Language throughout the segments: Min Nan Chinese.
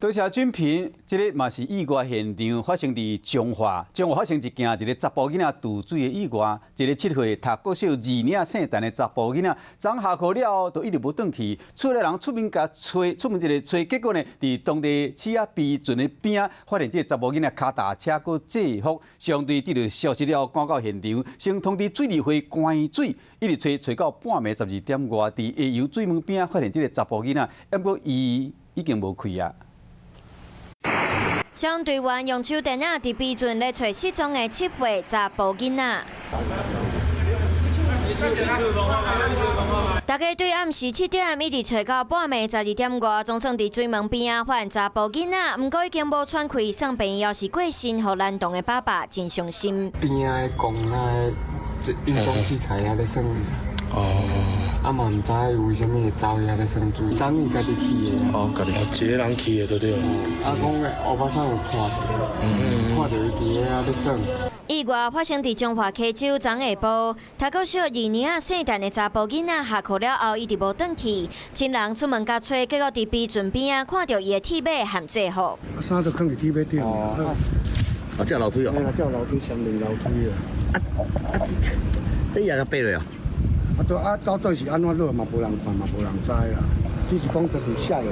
多謝俊平，這个嘛是意外現場發生佇彰化，彰化發生一件一个查埔囡仔墮水的意外，一个7歲讀國小二年姓陳的查埔囡仔，昨下課了後就一直無轉去，厝內人出門共揣，出門一个揣，結果呢，佇當地市仔埤船的邊仔發現這个查某囡仔跤踏車閣制服，消防隊得著消息了後趕到現場，先通知水利會關水，一直揣揣到半暝12點外，佇下游水門邊仔發現這个查埔囡仔，毋過伊已經無氣啊。消防隊員用手電仔佇埤船咧揣失蹤的7歲查埔囡仔。大家對暗時7點一直揣到半暝12點外，總算佇水門邊仔發現查埔囡仔，毋過已經無喘氣，送病院猶是過身，予難動的爸爸真傷心。邊仔講那運動器材遐咧耍。哦。啊嘛毋知為啥物會走去遐咧耍水，昨暝家己去的。哦，家己一个人去的就對。啊，講烏巴桑有看著，看著伊佇遐咧耍。意外發生佇彰化溪州昨下晡，讀國小二年仔姓陳的查埔囡仔下課了後，一直無轉去，親人出門共揣，結果佇埤船邊仔看著伊的鐵馬和制服。啊，衫都囥佇鐵馬頂。哦，啊，這樓梯哦。嘿啦，這樓梯上面樓梯啊。啊啊，這也共爬落哦。啊，對啊，到底是按怎落嘛，無人看嘛，無人知啦。只是講佇下游。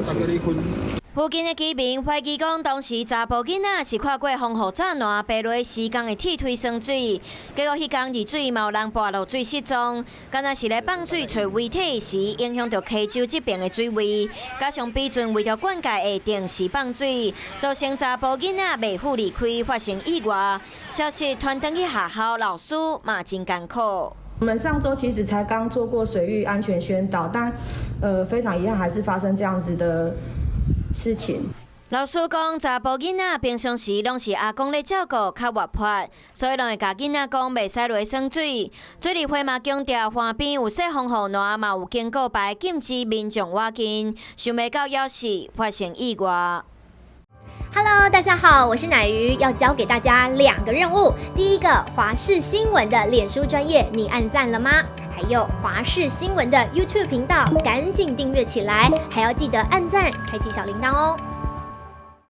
附近的居民懷疑講，當時查埔囡仔是跨過防護柵欄，爬落施工的鐵梯耍水，結果彼工溺水嘛有人跋落水失蹤，敢若是咧放水揣遺體時，影響著溪州這邊的水位，加上埤船為著灌溉會定時放水，造成查埔囡仔袂赴離開，發生意外。消息傳轉去學校，老師嘛真艱苦。我們上週其實才剛做過水域安全宣導，但非常遺憾，還是發生這樣子的事情。老師講，查埔囡仔平常時攏是阿公咧照顧，較活潑，所以攏會共囡仔講袂使落耍水。水利會嘛強調，岸邊有設防護欄，嘛有警告牌禁止民眾倚近。想袂到猶是發生意外。 Hello，大家好，我是奶魚，要教給大家兩個任務。第一個，華視新聞的臉書專頁，你按讚了嗎？還有華視新聞的 YouTube 頻道，趕緊訂閱起來，還要記得按讚，開啟小鈴鐺哦。